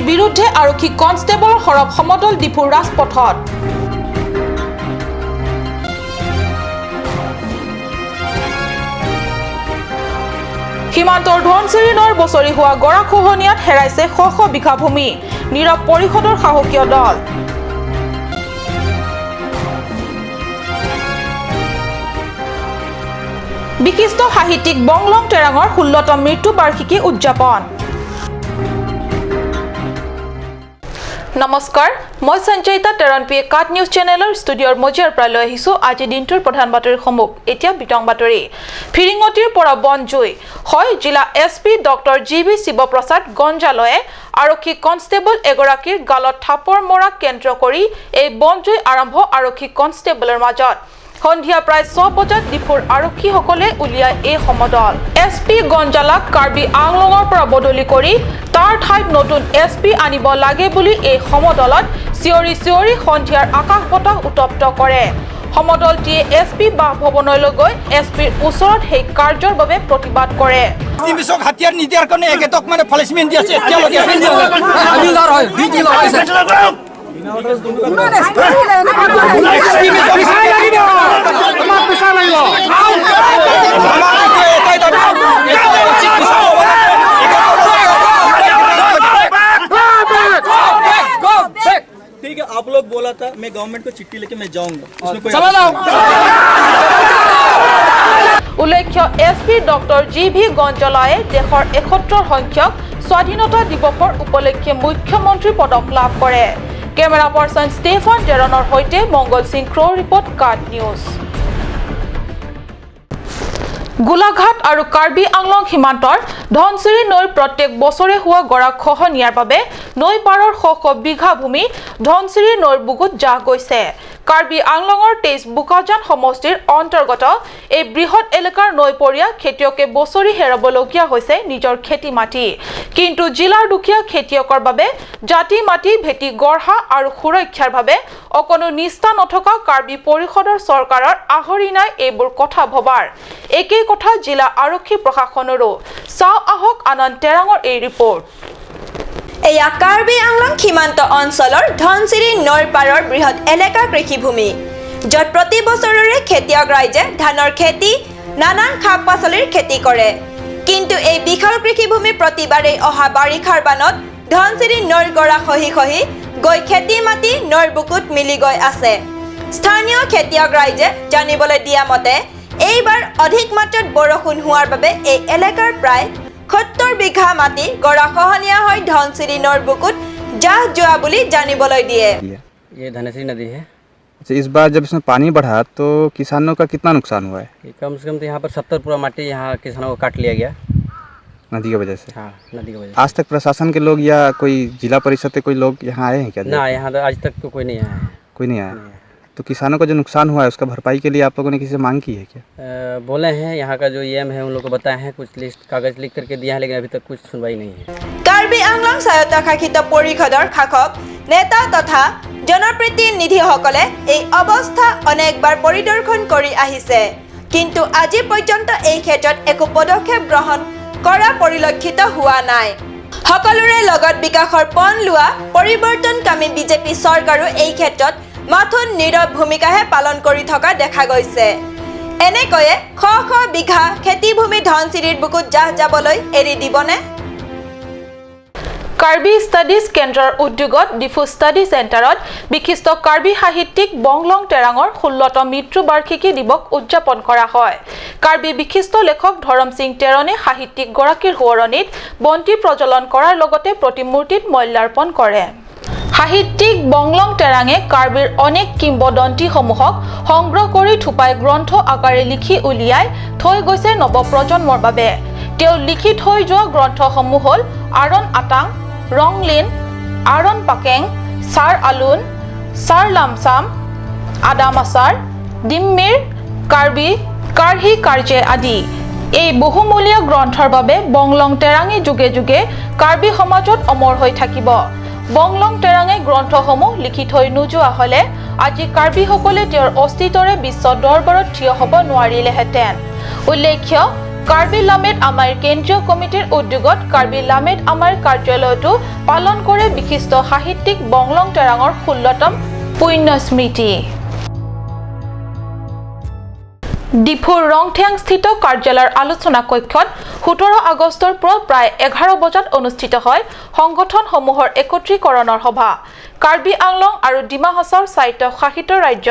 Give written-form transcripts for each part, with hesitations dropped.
বিৰুদ্ধে আৰক্ষী কনষ্টেবলৰ সৰব সমদল ডিফুৰ ৰাজপথত। সীমান্তৰ ধনশিৰি নৈৰ বছৰি হোৱা গৰাখহনীয়াত হেৰাইছে শ শ বিঘা ভূমি। নীৰৱ পৰিষদৰ সাহসীয় দল। বিশিষ্ট সাহিত্যিক বংলং টেৰাঙৰ 16তম মৃত্যু বাৰ্ষিকী উদযাপন। নমস্কাৰ, মই সঞ্চয়িতা টেৰণ পি কাট নিউজ চেনেলৰ ষ্টুডিঅ'ৰ মজিয়াৰ পৰা লৈ আহিছোঁ আজি দিনটোৰ প্ৰধান বাতৰিসমূহ। এতিয়া বিতং বাতৰি। ফিৰিঙতিৰ পৰা বন জুই হয় জিলা S P doctor G V Shivaprasad গঞ্জালয়ে আৰক্ষী কনষ্টেবল এগৰাকীৰ গালত থাপৰ মৰাক কেন্দ্ৰ কৰি এই বনজুই আৰম্ভ আৰক্ষী কনষ্টেবলৰ মাজত। সন্ধিয়া প্ৰায় 6 বজাত ডিফুৰ আৰক্ষীসকলে উলিয়াই এই সমদল। এছ পি গঞ্জালাক কাৰ্বি আংলঙৰ পৰা বদলি কৰি তাৰ ঠাইত নতুন এছ পি আনিব লাগে বুলি এই সমদলত চিঞৰি চিঞৰি সন্ধিয়াৰ আকাশ বতাহ উত্তপ্ত কৰে। সমদলটিয়ে এছ পি বাসভৱনলৈ গৈ এছ পিৰ ওচৰত সেই কাৰ্যৰ বাবে প্ৰতিবাদ কৰে। হাতিয়াৰ নিদিয়াৰ কাৰণে এখেতক মানে পানিছমেণ্ট দি আছে এতিয়ালৈকে। ठीक है, आप लोग बोला था मैं गवर्नमेंट को चिट्ठी लेके मैं जाऊंगा, उसमें कोई উল্লেখ্য S P doctor G V গঞ্জলায়ে দেশৰ 71 সংখ্যক স্বাধীনতা দিৱসৰ উপলক্ষে মুখ্যমন্ত্ৰী পদক লাভ কৰে। কেমেৰা পাৰ্চন ষ্টেফান জেৰণৰ সৈতে মংগল সিং ক্ৰ' ৰিপৰ্ট, কাট নিউজ। গোলাঘাট আৰু কাৰ্বি আংলং সীমান্তৰ ধনশিৰি নৈৰ প্ৰত্যেক বছৰে হোৱা গৰাখহনীয়াৰ বাবে নৈ পাৰৰ শ শ বিঘা ভূমি ধনশিৰি নৈৰ বুকুত জাহ গৈছে। কাৰ্বি আংলঙৰ 23 বোকাজান সমষ্টিৰ অন্তৰ্গত এই বৃহৎ এলেকাৰ নৈপৰীয়া খেতিয়কে বছৰি হেৰাবলগীয়া হৈছে নিজৰ খেতি মাটি। কিন্তু জিলাৰ দুখীয়া খেতিয়কৰ বাবে জাতি মাটি ভেটি গঢ়া আৰু সুৰক্ষাৰ বাবে অকণো নিষ্ঠা নথকা কাৰ্বি পৰিষদৰ চৰকাৰৰ আহৰি নাই এইবোৰ কথা ভবাৰ। একেই কথা জিলা আৰক্ষী প্ৰশাসনৰো। চাওঁ আহক আনন্দ টেৰাঙৰ এই ৰিপৰ্ট। এয়া কাৰ্বি আংলং সীমান্ত অঞ্চলৰ ধনশিৰি নৈৰ পাৰৰ বৃহৎ এলেকা কৃষিভূমি, য'ত প্ৰতি বছৰৰে খেতিয়ক ৰাইজে ধানৰ খেতি, নানান শাক পাচলিৰ খেতি কৰে। কিন্তু এই বিশাল কৃষিভূমি প্ৰতিবাৰেই অহা বাৰিষাৰ বানত ধনশিৰি নৈৰ গৰা খহি খহি গৈ খেতি মাটি নৈৰ বুকুত মিলি গৈ আছে। স্থানীয় খেতিয়ক ৰাইজে জানিবলৈ দিয়া মতে এইবাৰ অধিক মাত্ৰাত বৰষুণ হোৱাৰ বাবে এই এলেকাৰ প্ৰায় 70 বিঘা মাটি গৰাখহনীয়া হৈ ধনশিৰি নৈৰ বুকুত জাহ যোৱা বুলি জানিবলৈ দিয়ে। ये धनसिरी नदी है। अच्छा, इस बार जब इसमें पानी बढ़ा तो किसानों का कितना नुकसान हुआ है? कम से कम तो यहाँ पर 70 पूरा माटी यहाँ किसानों को काट लिया गया नदी की वजह से। हाँ, नदी की वजह से। आज तक प्रशासन के लोग या कोई जिला परिषद के कोई लोग यहाँ आए हैं क्या? ना, यहाँ तो आज तक तो कोई नहीं आया है। कोई नहीं आया। तो किसानों का जो नुकसान हुआ है उसका भरपाई के लिए आप लोगों ने किसी से मांग की है क्या? बोले हैं, यहाँ का जो ईएम है उन लोगों को बताए हैं, कुछ लिस्ट कागज़ लिख करके दिया है, लेकिन अभी तक कुछ सुनवाई नहीं है। কাৰ্বি আংলং স্বায়ত্তশাসিত পৰিষদৰ শাসক নেতা তথা জনপ্ৰতিনিধিসকলে এই অৱস্থা অনেকবাৰ পৰিদৰ্শন কৰি আহিছে, কিন্তু আজি পৰ্যন্ত এই ক্ষেত্ৰত একো পদক্ষেপ গ্ৰহণ কৰা পৰিলক্ষিত হোৱা নাই। সকলোৰে লগত বিকাশৰ পণ লোৱা পৰিৱৰ্তনকামী বিজেপি চৰকাৰো এই ক্ষেত্ৰত মাথোন নীৰৱ ভূমিকাহে পালন কৰি থকা দেখা গৈছে। এনেকৈয়ে শ শ বিঘা খেতিভূমি ধনশিৰিৰ বুকুত জাহ যাবলৈ এৰি দিবনে? কাৰ্বি ষ্টাডিজ কেন্দ্ৰৰ উদ্যোগত ডিফু ষ্টাডি চেণ্টাৰত বিশিষ্ট কাৰ্বি সাহিত্যিক বংলং টেৰাঙৰ 16তম মৃত্যু বাৰ্ষিকী দিৱস উদযাপন কৰা হয়। কাৰ্বি বিশিষ্ট লেখক ধৰম সিং টেৰণে সাহিত্যিকগৰাকীৰ সোঁৱৰণীত বন্তি প্ৰজ্বলন কৰাৰ লগতে প্ৰতিমূৰ্তিত মল্যাৰ্পণ কৰে। সাহিত্যিক বংলং টেৰাঙে কাৰ্বিৰ অনেক কিংবদন্তিসমূহক সংগ্ৰহ কৰি থোপাই গ্ৰন্থ আকাৰে লিখি উলিয়াই থৈ গৈছে নৱপ্ৰজন্মৰ বাবে। তেওঁ লিখি থৈ যোৱা গ্ৰন্থসমূহ হ'ল আৰণ আটাং, ৰংলিন, আৰণ পাকেং, ছাৰ আলুন, ছাৰ লামচাম, আদামাচাৰ, ডিম্মিৰ, কাৰ্বি, কাৰ্হি কাৰ্যে আদি। এই বহুমূলীয়া গ্ৰন্থৰ বাবে বংলং টেৰাঙে যুগে যুগে কাৰ্বি সমাজত অমৰ হৈ থাকিব। বংলং টেৰাঙে গ্ৰন্থসমূহ লিখি থৈ নোযোৱা হ'লে আজি কাৰ্বিসকলে তেওঁৰ অস্তিত্বৰে বিশ্ব দৰবাৰত থিয় হ'ব নোৱাৰিলেহেঁতেন। উল্লেখ্য, কাৰ্বি লামেট আমাৰ কেন্দ্ৰীয় কমিটিৰ উদ্যোগত কাৰ্বি লামেট আমাৰ কাৰ্যালয়তো পালন কৰে বিশিষ্ট সাহিত্যিক বংলং টেৰাঙৰ 16তম পুণ্য স্মৃতি। ডিফুৰ ৰংথিয়াংস্থিত কাৰ্যালয়ৰ আলোচনা কক্ষত 17 আগষ্টৰ পৰা প্ৰায় 11 বজাত অনুষ্ঠিত হয় সংগঠনসমূহৰ একত্ৰীকৰণৰ সভা। কাৰ্বি আংলং আৰু ডিমা হাছাওৰ স্বায়ত্তশাসিত ৰাজ্য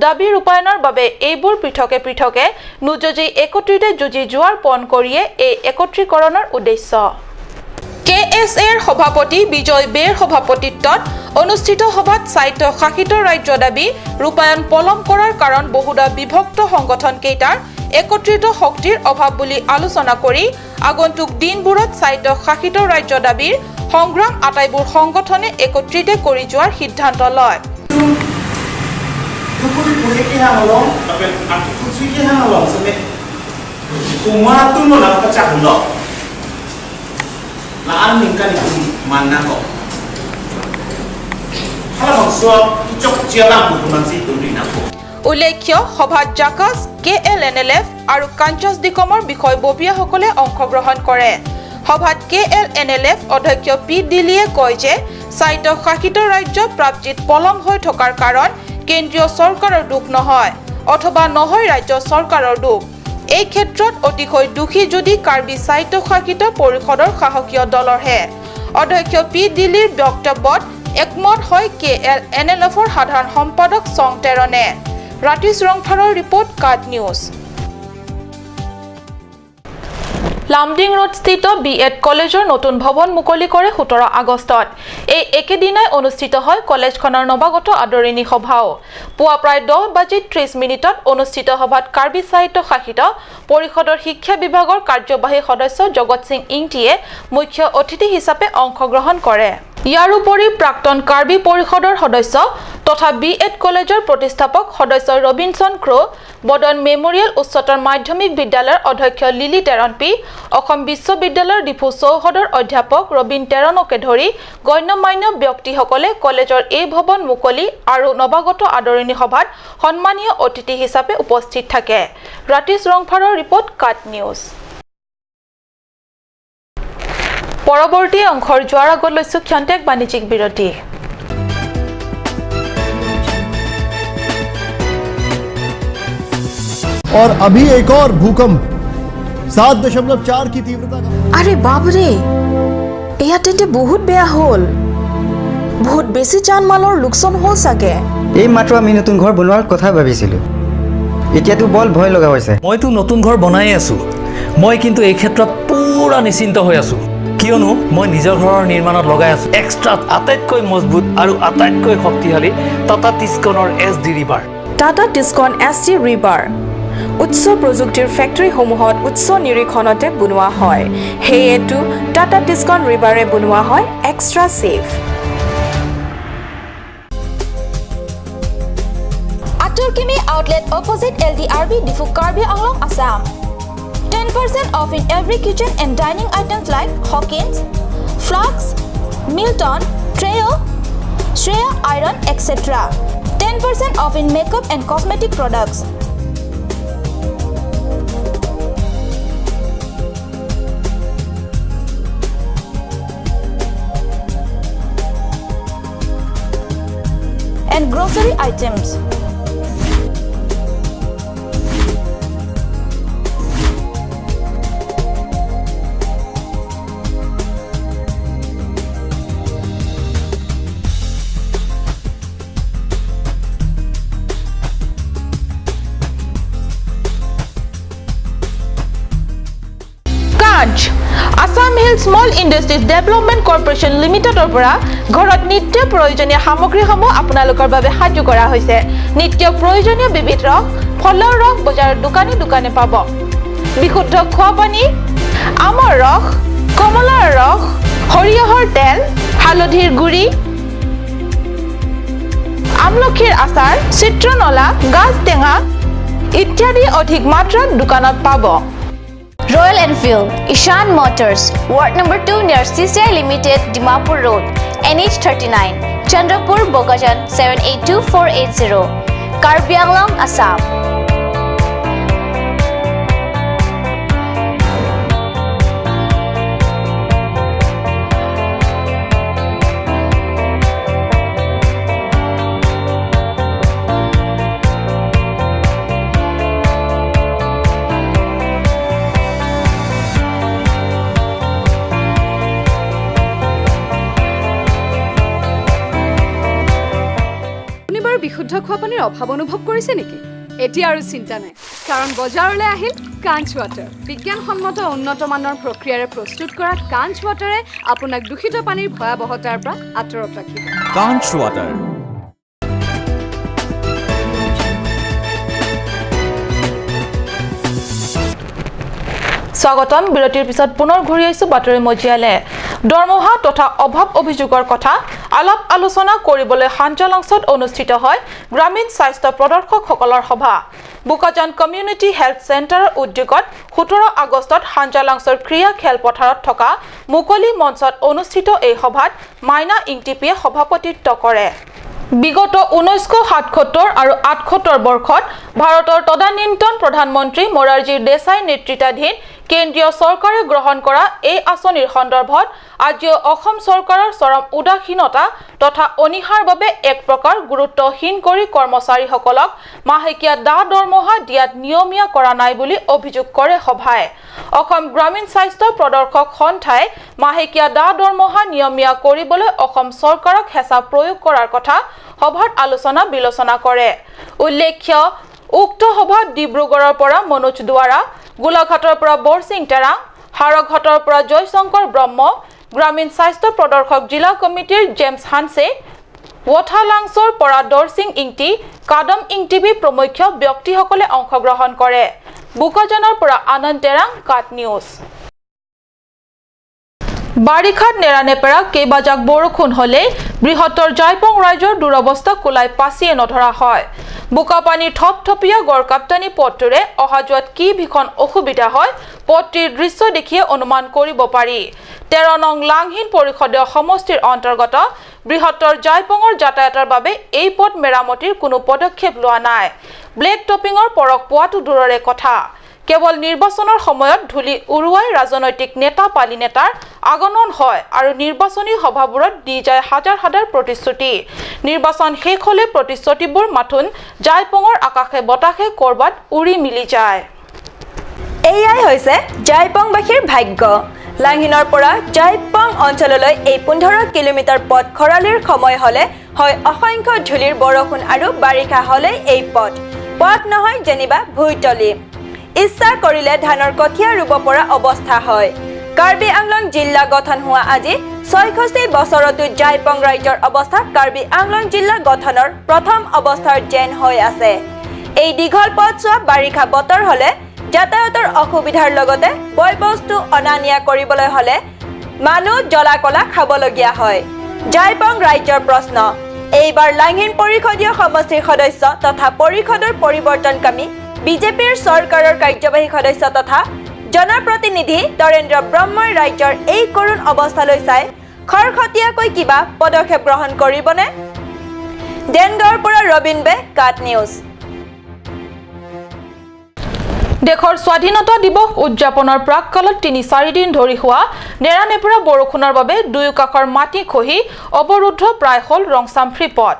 দাবী ৰূপায়ণৰ বাবে এইবোৰ পৃথকে পৃথকে নুযুঁজি একত্ৰিতে যুঁজি যোৱাৰ পণ কৰিয়ে এই একত্ৰীকৰণৰ উদ্দেশ্য। কে এছ এৰ সভাপতি বিজয় বেৰ সভাপতিত্বত অনুষ্ঠিত সভাত স্বায়ত্তশাসিত ৰাজ্য দাবী ৰূপায়ণ পলম কৰাৰ কাৰণ বহুধা বিভক্ত সংগঠনকেইটাৰ একত্ৰিত শক্তিৰ অভাৱ বুলি আলোচনা কৰি আগন্তুক দিনবোৰত স্বায়ত্তশাসিত ৰাজ্য দাবীৰ সংগ্ৰাম আটাইবোৰ সংগঠনে একত্ৰিতে কৰি যোৱাৰ সিদ্ধান্ত লয়। উল্লেখ্য সভাত জাকাছ, K L N L F আৰু কাঞ্চাছ ডিকমৰ বিষয়ববীয়াসকলে অংশগ্ৰহণ কৰে। সভাত K L N L F অধ্যক্ষ পি দিল্লীয়ে কয় যে স্বায়ত্তশাসিত ৰাজ্য প্ৰাপ্তিত পলম হৈ থকাৰ কাৰণ কেন্দ্ৰীয় চৰকাৰৰ দোষ নহয় অথবা নহয় ৰাজ্য চৰকাৰৰ দোষ। এই ক্ষেত্ৰত অতিশয় দোষী যদি কাৰ্বি স্বায়ত্তশাসিত পৰিষদৰ শাসকীয় দলৰহে। অধ্যক্ষ পি দিল্লীৰ বক্তব্যত একমত হয় কে এল এন এল এফৰ সাধাৰণ সম্পাদক চং টেৰণে। ৰাতিশ ৰংফাৰৰ ৰিপৰ্ট, কাট নিউজ। লামডিং ৰোডস্থিত বি এড কলেজৰ নতুন ভৱন মুকলি কৰে 17 আগষ্টত। এই একেদিনাই অনুষ্ঠিত হয় কলেজখনৰ নৱাগত আদৰণি সভাও। পুৱা প্ৰায় 10:30 অনুষ্ঠিত সভাত কাৰ্বি স্বায়ত্তশাসিত পৰিষদৰ শিক্ষা বিভাগৰ কাৰ্যবাহী সদস্য জগত সিং ইংটিয়ে মুখ্য অতিথি হিচাপে অংশগ্ৰহণ কৰে। ইয়াৰোপৰি প্ৰাক্তন কাৰ্বি পৰিষদৰ সদস্য তথা বি এড কলেজৰ প্ৰতিষ্ঠাপক সদস্য ৰবিনছন ক্ৰ', বদন মেমৰিয়েল উচ্চতৰ মাধ্যমিক বিদ্যালয়ৰ অধ্যক্ষ লিলি টেৰণপি, অসম বিশ্ববিদ্যালয়ৰ ডিফু চৌহদৰ অধ্যাপক ৰবীন টেৰণকে ধৰি গণ্যমান্য ব্যক্তিসকলে কলেজৰ এই ভৱন মুকলি আৰু নৱাগত আদৰণি সভাত সন্মানীয় অতিথি হিচাপে উপস্থিত থাকে। ৰাতিশ ৰংফাৰৰ ৰিপৰ্ট, কাট নিউজ। পৰৱৰ্তী অংশৰ যোৱাৰ আগত লৈছো ক্ষন্তেক বাণিজ্যিক বিৰতি। और अभी एक और भूकंप 7.4 की तीव्रता का। আৰে বাপৰে, এয়া তেন্তে বহুত বেয়া হ'ল। বহুত বেছি জান মালৰ লোকচান হ'ল চাগে। এই মাত্ৰ আমি নতুন ঘৰ বনোৱাৰ কথা ভাবিছিলোঁ, এতিয়াতো বৰ ভয় লগা হৈছে। মইতো নতুন ঘৰ বনাই আছোঁ। মই কিন্তু এই ক্ষেত্ৰত পূৰা নিশ্চিন্ত হৈ আছোঁ, কিয়নো মই নিজৰ ঘৰৰ নিৰ্মাণত লগাই আছোঁ এক্সট্ৰা আটাইতকৈ মজবুত আৰু আটাইতকৈ শক্তিশালী টাটা টিস্কনৰ S D rebar. Tata Tiscon S D rebar উচ্চ প্ৰযুক্তিৰ ফেক্টৰীসমূহত উচ্চ নিৰীক্ষণতে বনোৱা হয়। সেয়েতো টাটা টিস্কন ৰিবাৰে বনোৱা হয় extra safe. Aturkimi outlet opposite LDRB Diphu, Karbi Anglong, Assam. 10% off in every kitchen and dining items like Hawkins, Flux, Milton, Treo, Shreya Iron, etc. 10% off in makeup and cosmetic products. And grocery items. Kanch Assam Hill Small Industries Development Corporation লিমিটেডৰ পৰা ঘৰত নিত্য প্ৰয়োজনীয় সামগ্ৰীসমূহ আপোনালোকৰ বাবে সাজু কৰা হৈছে। নিত্য প্ৰয়োজনীয় বিবিধ ৰস, ফলৰ ৰস বজাৰৰ দোকানে দোকানে পাব। বিশুদ্ধ খোৱা পানী, আমৰ ৰস, কমলাৰ ৰস, সৰিয়হৰ তেল, হালধিৰ গুড়ি, আমলখিৰ আচাৰ, চিত্ৰনলা, গাজ টেঙা ইত্যাদি অধিক মাত্ৰাত দোকানত পাব। Royal Enfield, Ishan Motors, Ward number 2 near CCI Limited, Dimapur Road, NH 39, Chandrapur, Bokajan 782480, Karbi Anglong, Assam. খোৱা পানীৰ অভাৱ অনুভৱ কৰিছে নেকি? এতিয়া আৰু চিন্তা নাই, কাৰণ বজাৰলৈ আহিল কাঞ্চ ৱাটাৰ। বিজ্ঞানসন্মত উন্নত মানৰ প্ৰক্ৰিয়াৰে প্ৰস্তুত কৰা কাঞ্চ ৱাটাৰে আপোনাক দূষিত পানীৰ ভয়াৱহতাৰ পৰা আঁতৰত ৰাখিব। Kanch Water. স্বাগতম। বিৰতিৰ পিছত পুনৰ ঘূৰি আহিছোঁ বাতৰি মজিয়ালে। দৰমহা তথা অভাৱ অভিযোগৰ কথা আলাপ আলোচনা কৰিবলৈ হাঞ্জালাংছত অনুষ্ঠিত হয় গ্ৰামীণ স্বাস্থ্য প্ৰদৰ্শকসকলৰ সভা। বোকাজান কমিউনিটি হেল্থ চেণ্টাৰৰ উদ্যোগত 17 আগষ্টত হাঞ্জালাংছৰ ক্ৰীড়া খেলপথাৰত থকা মুকলি মঞ্চত অনুষ্ঠিত এই সভাত মাইনা ইংটিপিয়ে সভাপতিত্ব কৰে। বিগত 1977 আৰু 78 বৰ্ষত ভাৰতৰ তদানীন্তন প্ৰধানমন্ত্ৰী মোৰাৰজী দেশাই নেতৃত্বাধীন কেন্দ্ৰীয় চৰকাৰে গ্ৰহণ কৰা এই আঁচনিৰ সন্দৰ্ভত আজিও অসম চৰকাৰৰ চৰম উদাসীনতা তথা অনীহাৰ বাবে এক প্ৰকাৰ গুৰুত্বহীন কৰি কৰ্মচাৰীসকলক মাহেকীয়া দা দৰমহা দিয়াত নিয়মীয়া কৰা নাই বুলি অভিযোগ কৰে সভাই। অসম গ্ৰামীণ স্বাস্থ্য প্ৰদৰ্শক সন্থাই মাহেকীয়া দা দৰমহা নিয়মীয়া কৰিবলৈ অসম চৰকাৰক হেঁচা প্ৰয়োগ কৰাৰ কথা সভাত আলোচনা বিলোচনা কৰে। উল্লেখ্য, উক্ত সভাত ডিব্ৰুগড়ৰ পৰা মনোজ দুৱাৰা, গোলাঘাটৰ পৰা বৰসিং টেৰাং, হাৰঘাটৰ পৰা জয়শংকৰ ব্ৰহ্ম, গ্ৰামীণ স্বাস্থ্য প্ৰদৰ্শক জিলা কমিটিৰ জেমছ হানছে, ৱথালাংছৰ পৰা দৰসিং ইংটি, কাদম ইংটিবি প্ৰমুখ্য ব্যক্তিসকলে অংশগ্ৰহণ কৰে। বোকাজানৰ পৰা আনন্দ টেৰাং, কাট নিউজ। বাৰিষাত নেৰানেপেৰা কেইবাজাক বৰষুণ হলেই বৃহত্তৰ জাইপং ৰাইজৰ দুৰৱস্থা কোলাই পাচিয়ে নধৰা হয়। বোকা পানীৰ থপথপীয়া গড়কাপ্তানি পথটোৰে অহা যোৱাত কি ভীষণ অসুবিধা হয়, পথটিৰ দৃশ্য দেখিয়ে অনুমান কৰিব পাৰি। 13 নং লাংহিন পৰিষদীয় সমষ্টিৰ অন্তৰ্গত বৃহত্তৰ জাইপঙৰ যাতায়াতৰ বাবে এই পথ মেৰামতিৰ কোনো পদক্ষেপ লোৱা নাই। ব্লেক টপিঙৰ পৰশ পোৱাটো দূৰৰে কথা। কেৱল নিৰ্বাচনৰ সময়ত ধূলি উৰুৱাই ৰাজনৈতিক নেতা পালি নেতাৰ আগমন হয় আৰু নিৰ্বাচনী সভাবোৰত দি যায় হাজাৰ হাজাৰ প্ৰতিশ্ৰুতি। নিৰ্বাচন শেষ হলে প্ৰতিশ্ৰুতিবোৰ মাথোন জাইপঙৰ আকাশে বতাহে ক'ৰবাত উৰি মিলি যায়। এয়াই হৈছে জাইপংবাসীৰ ভাগ্য। লাংহিনৰ পৰা জাইপং অঞ্চললৈ এই 15 কিলোমিটাৰ পথ খৰালিৰ সময় হলে হয় অসংখ্য ধূলিৰ বৰষুণ আৰু বাৰিষা হলে এই পথ পথ নহয় যেনিবা ভূঁইতলি। ইচ্ছা কৰিলে ধানৰ কঠীয়া ৰুব পৰা অৱস্থা হয়। কাৰ্বি আংলং জিলা গঠন হোৱা আজি 66 বছৰতো জাইপং ৰাজ্যৰ অৱস্থা কাৰ্বি আংলং জিলা গঠনৰ প্ৰথম অৱস্থাৰ যেন হৈ আছে। এই দীঘল পথছোৱা বাৰিষা বতৰ হলে যাতায়াতৰ অসুবিধাৰ লগতে বয় বস্তু অনা নিয়া কৰিবলৈ হলে মানুহ জ্বলা কলা খাবলগীয়া হয়। জাইপং ৰাজ্যৰ প্ৰশ্ন, এইবাৰ লাংহিন পৰিষদীয় সমষ্টিৰ সদস্য তথা পৰিষদৰ পৰিৱৰ্তনকামী বিজেপিৰ চৰকাৰৰ কাৰ্যবাহী সদস্য তথা জনপ্ৰতিনিধি তৰেন্দ্ৰ ব্ৰহ্মই ৰাজ্যৰ এই কৰুণ অৱস্থালৈ চাই খৰখটীয়াকৈ কিবা পদক্ষেপ গ্ৰহণ কৰিবনে? দেনগাঁৱৰ পৰা ৰবীন বে, কাট নিউজ। দেশৰ স্বাধীনতা দিৱস উদযাপনৰ প্ৰাককালত 3-4 দিন ধৰি হোৱা নেৰানেপেৰা বৰষুণৰ বাবে দুয়োকাষৰ মাটি খহি অৱৰুদ্ধ প্ৰায় হ'ল ৰংচামফ্ৰী পথ।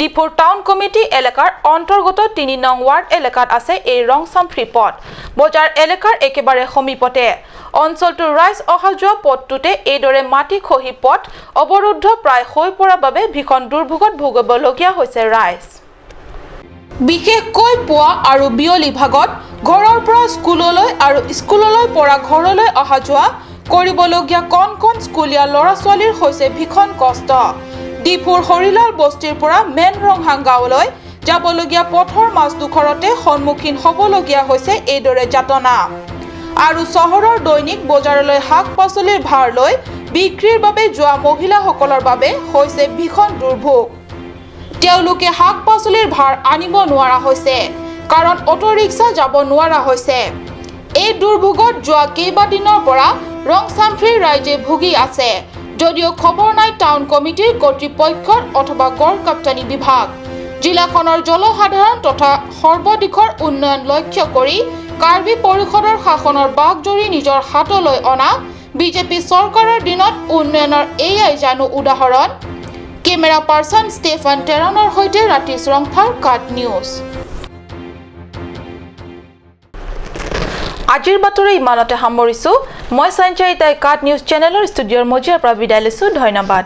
ডিফুৰ টাউন কমিটি এলেকাৰ অন্তৰ্গত 3 নং ৱাৰ্ড এলেকাত আছে এই ৰংচামফ্ৰী পথ। বজাৰ এলেকাৰ একেবাৰে সমীপতে অঞ্চলটোৰ ৰাইজ অহা যোৱা পথটোতে এইদৰে মাটি খহি পথ অৱৰুদ্ধ প্ৰায় হৈ পৰাৰ বাবে ভীষণ দুৰ্ভোগত ভুগিবলগীয়া হৈছে ৰাইজ। বিশেষকৈ পুৱা আৰু বিয়লি ভাগত ঘৰৰ পৰা স্কুললৈ আৰু স্কুললৈ পৰা ঘৰলৈ অহা যোৱা কৰিবলগীয়া কণ কণ স্কুলীয়া ল'ৰা ছোৱালীৰ হৈছে ভীষণ কষ্ট। ডিফুৰ হৰিলাল বস্তিৰ পৰা মেন ৰংহাং গাঁৱলৈ যাবলগীয়া পথৰ মাজডোখৰতে সন্মুখীন হ'বলগীয়া হৈছে এইদৰে যাতনা। আৰু চহৰৰ দৈনিক বজাৰলৈ শাক পাচলিৰ ভাৰ লৈ বিক্ৰীৰ বাবে যোৱা মহিলাসকলৰ বাবে হৈছে ভীষণ দুৰ্ভোগ। তেওঁলোকে শাক পাচলিৰ ভাৰ আনিব নোৱাৰা হৈছে, কাৰণ অটো ৰিক্সা যাব নোৱাৰা হৈছে। এই দুৰ্ভোগত যোৱা কেইবাদিনৰ পৰা ৰংচামফ্ৰীৰ ৰাইজে ভুগি আছে যদিও খবৰ নাই টাউন কমিটিৰ কৰ্তৃপক্ষৰ অথবা গড়কাপ্তানি বিভাগ। জিলাখনৰ জনসাধাৰণ তথা সৰ্বদিশৰ উন্নয়ন লক্ষ্য কৰি কাৰ্বি পৰিষদৰ শাসনৰ বাঘজৰী নিজৰ হাতলৈ অনা বিজেপি চৰকাৰৰ দিনত উন্নয়নৰ এয়াই জানো উদাহৰণ? কেমেৰা পাৰ্চন ষ্টেফান টেৰণৰ সৈতে ৰাতিশ ৰংফাৰ, কাট নিউজ। আজিৰ বাতৰি ইমানতে সামৰিছোঁ। মই সঞ্চয়িতাই কাট নিউজ চেনেলৰ ষ্টুডিঅ'ৰ মজিয়াৰ পৰা বিদায় লৈছোঁ। ধন্যবাদ।